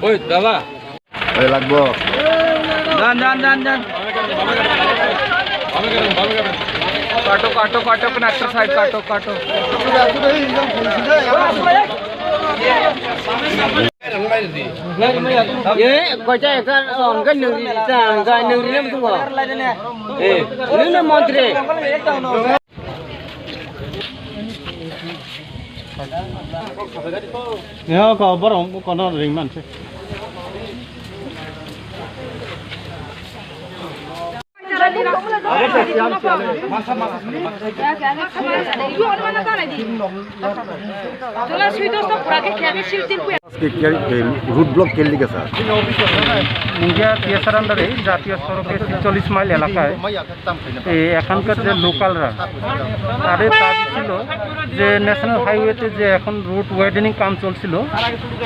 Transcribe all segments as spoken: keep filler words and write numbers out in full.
Oi, dada. Oi, lagbo. Jan, jan, jan, jan. Kato, kato, kato, conductor saheb, kato, kato. Eh, koita ekta, oh, hingke nungri, ta, hingke nungri nam tungo. Eh, nungna montri. Yo, ko borok kono ring manse. Aske কে-, কে-, এই road block কে লিখে স্যার? মুঙ্গিয়া টিএসআর আন্ডারে জাতীয় সড়কে ছেচল্লিশ মাইল এলাকায় এই এখানকার যে লোকালরা, তাদের দাবি ছিল যে ন্যাশনাল হাইওয়েতে যে এখন রোড ওয়েডেনিং কাম চলছিল,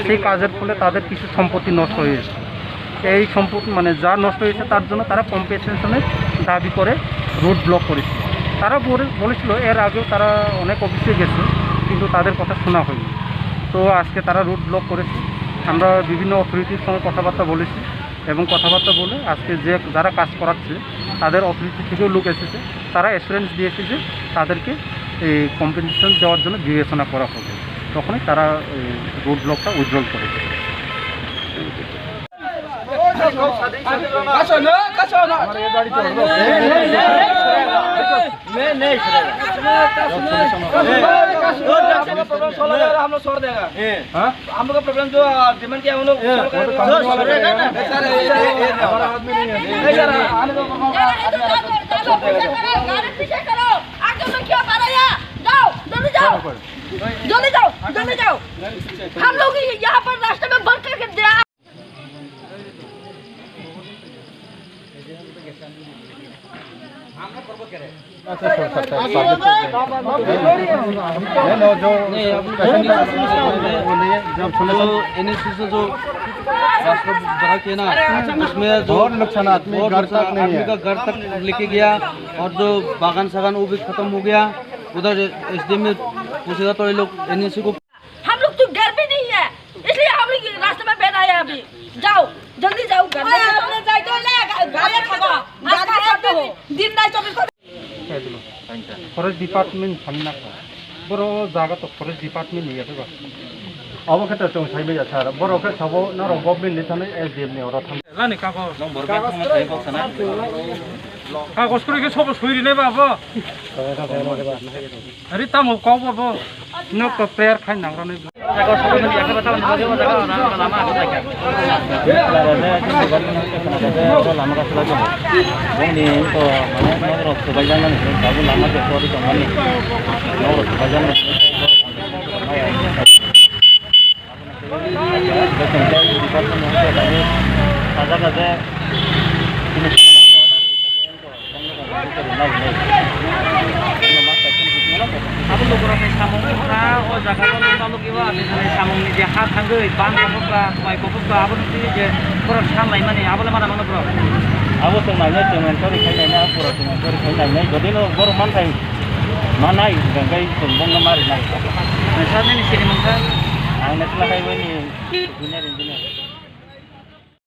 সেই কাজের ফলে তাদের কিছু সম্পত্তি নষ্ট হয়েছে। এই সম্পদ, মানে, যা নষ্ট হয়েছে, তার জন্য তারা কম্পেনসেশনের দাবি করে রোড ব্লক করেছে। তারা বলে-, বলেছিল, এর আগেও তারা অনেক অফিসে গেছে, কিন্তু তাদের কথা শোনা হয়নি। তো আজকে তারা রোড ব্লক করেছে। আমরা বিভিন্ন অথরিটির সঙ্গে কথাবার্তা বলেছি এবং কথাবার্তা বলে আজকে যে, যারা কাজ করাচ্ছে, তাদের অথরিটি থেকেও লোক এসেছে, তারা অ্যাসুরেন্স দিয়েছে যে তাদেরকে এই কম্পেনসেশন দেওয়ার জন্য বিবেচনা করা হবে। তখনই তারা এই রোড ব্লকটা উইথড্রল করেছে। हम लोग का प्रॉब्लम जो डिमांड किया, हम लोग सॉल्व करेंगे। हमारा आदमी नहीं है। नहीं सर, आने दो, हम लोग का आदमी आ रहा है। गाड़ी पीछे करो, आगे में क्यों आ रहा है? जाओ, जल्दी जाओ, जल्दी जाओ, जल्दी जाओ। हम लोग यहाँ पर रास्ते में बंद करके दिया। अच्छा, सर, सर, सर, सर, नहीं, नहीं, जो नहीं, अभी वो नहीं है, जब सुनो, तो एनएससी से जो रास्ता बना के ना, उसमें जो बहुत नुकसान, आदमी बहुत घर नुकसान, तक नहीं आदमी है। का घर तक लेके गया और जो बागान सागान वो भी खत्म हो गया। उधर एसडीएम में पूछेगा तो ये लोग एनएससी को हम लोग तो घर भी नहीं है, इसलिए हम लोग रास्ते में बैठा है अभी। जाओ, जल्दी जाओ घर में। अरे, अपने जाए तो ले, गा-, गाड़ी खबा। आज का सब दिन, दिन रात चौबीस घंटे। ফরেস্ট ডিপার্টমেন্ট সামনে রাখো। বড় জায়গা তো ফরেস্ট ডিপার্টমেন্ট নিয়ে যাবে। অবক্ষেত্রে তো সাইবে যাচ্ছে আর বড় অক্ষেত্রে সব নরম গভর্নমেন্ট নিয়ে থানে এসডিএম নিয়ে ওরা থানে। Lani kago. Kago suri ke sobo suri ne babo. Ari tamo kau babo. Nok to prayer khai nang rani. Bongni to mane nok rok subai jang nani, babu lama de sori tong mani. Nok rok subai jang nani. Abo lukurokni samung wngkha, o jaga o nokha nukwi o, ani thani samungni je ha thangwi, bang kophokka, mai kophokka, abo nukwi je borok san laimani, abo le mana mano borok? Abo chwng nainai, chwng enquiry khai nainai, abo borok chwng enquiry khai nainai, jodi no borok manthai manai, hwnkhe chwng bongno ma rinai. Sir nini sini mungkha? Ang national highway ni junior engineer.